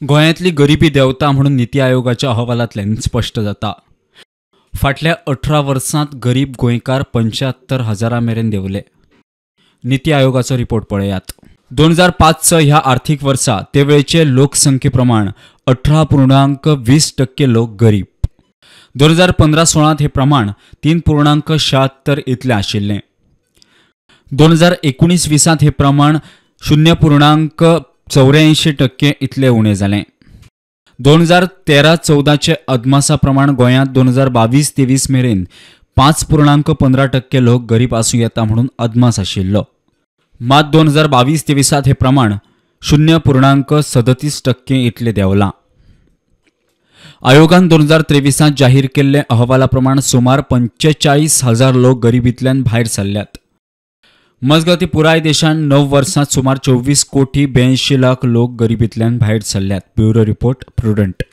गोंयांतली गरिबी देंवता म्हणून निती आयोगाच्या अहवालांतल्यान स्पश्ट जाता. फाटल्या 18 वर्सांत गरीब गोंयकार 75,000 मेरेन देंवले. निती आयोगाचो रिपोर्ट पळयात. 2005 ह्या आर्थीक वर्सा ते वेळचे लोकसंख्ये प्रमाण 18.20% लोक गरीब. 2015-16 हे प्रमाण 3.76 इतलें आशिल्लें. 2019-20 हे प्रमाण 0.84% इतलें उणें जालें. 2013-14 अदमासा प्रमाण गोंयांत 2022-23 मेरेन 5.15% लोक गरीब आसूं येता म्हणून अदमास आशिल्लो. मात 2022-23 हे प्रमाण 0.37% इतलें देंवलां. आयोगान 2023 जाहीर केल्ले अहवाला प्रमाण सुमार 45,000 लोक गरिबींतल्यान भायर सरल्यात. मजगतीं पुराय देशांत 9 वर्सांत सुमार 24,82,00,000 लोक गरिबींतल्यान भायर सरल्यात. Bureau report, Prudent.